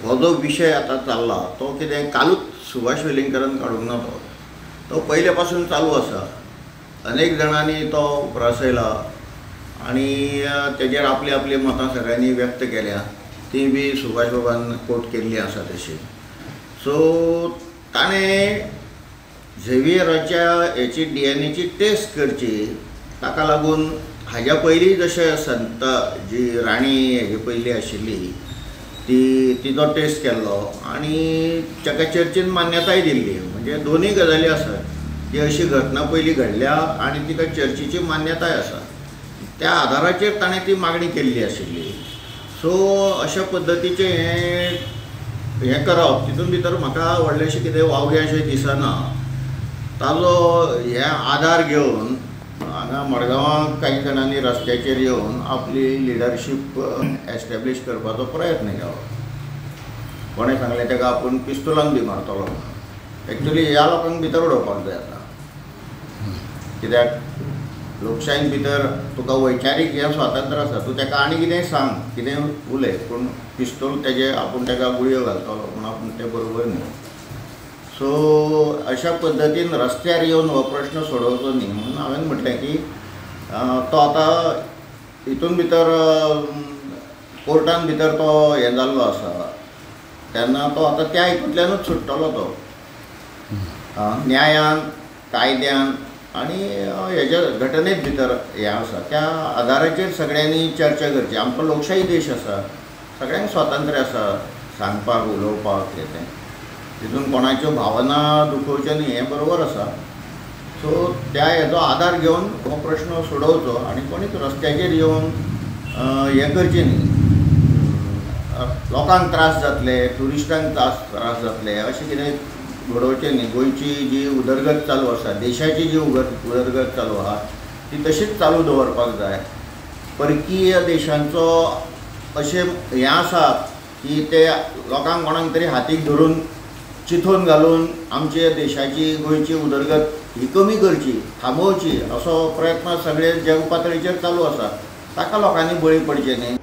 हो जो विशय आतां चल्ला तो कितें कालूच सुभाष वेलिंगकरान काडूंक ना, तो पयले पासून चालू आसा. अनेक जाणांनी तो उप्रासयला आनी तेजेर आपली आपली मतां सगळ्यांनी व्यक्त केल्या, ती बी सुभाष बाबान कोट केल्ली आसा तशी. सो ताणें झेवियराच्या हेची डीएनएची टेस्ट करची, ताका लागून हाज्या पयलीं जशें संत जी राणी हेजे पयलीं आशिल्ली ती तिचो टेस्ट केल्लो आनी ताका चर्चीन मान्यताय दिल्ली. म्हणजे दोनूय गजाली आसात की अशी घटना पयलीं घडल्या आनी तिका चर्चीची मान्यताय आसा, त्या आदाराचेर ताणें ती मागणी केल्ली आशिल्ली. सो अशा पद्दतीचें हें करप तितून भितर म्हाका व्हडलेंशें कितें वावगें अशें दिसना. ताजो हे आदार घेवन हांगा मडगांवां कांय जाणांनी रस्त्याचेर येवन आपली लिडरशीप एस्टेब्लीश करपाचो प्रयत्न केलो. कोणें सांगलें ताका आपूण पिस्तुलान बी मारतलो म्हणून. एक्चुली ह्या लोकांक भितर उडोवपाक जाय आतां, कित्याक लोकशायेन भितर तुका वैचारीक हें स्वातंत्र्य आसा, तूं ताका आनी कितेंय सांग, कितेंय उलय, पूण पिस्तूल तेजे आपूण ताका गुळयो घालतलो पूण आपूण तें बरोबर न्ही. सो अशा पद्दतीन रस्त्यार येवन हो प्रश्न सोडोवचो न्ही म्हणून हांवें म्हटलें की तो आतां हितून भितर कोर्टान भितर तो हें जाल्लो आसा, तेन्ना तो आतां त्या हितूंतल्यानूच सुट्टलो तो न्यायान, कायद्यान आनी हेज्या घटनेत भितर हें आसा त्या आदाराचेर सगळ्यांनी चर्चा करची. आमकां लोकशाही देश आसा, सगळ्यांक स्वातंत्र्य आसा सांगपाक, उलोवपाक, हें तें, तितून कोणाच्यो भावना दुखोवच्यो न्ही हें बरोबर आसा. सो त्या हेजो आदार घेवन हो प्रश्न सोडोवचो आनी कोणीच रस्त्याचेर येवन हें करचें न्ही, लोकांक त्रास जातले, ट्युरिस्टांक त्रास जातले अशें कितें घडोवचें न्ही. गोंयची जी उदरगत चालू आसा, देशाची जी उदरगत चालू आसा ती तशीच चालू दवरपाक जाय. परकीय देशांचो अशें हें आसा की ते लोकांक कोणाक तरी हातीक धरून चिथोवन घालून आमच्या देशाची, गोंयची उदरगत ही कमी करची, थांबोवची असो प्रयत्न सगळे जग पातळीचेर चालू आसा, ताका लोकांनी बळी पडचें न्ही.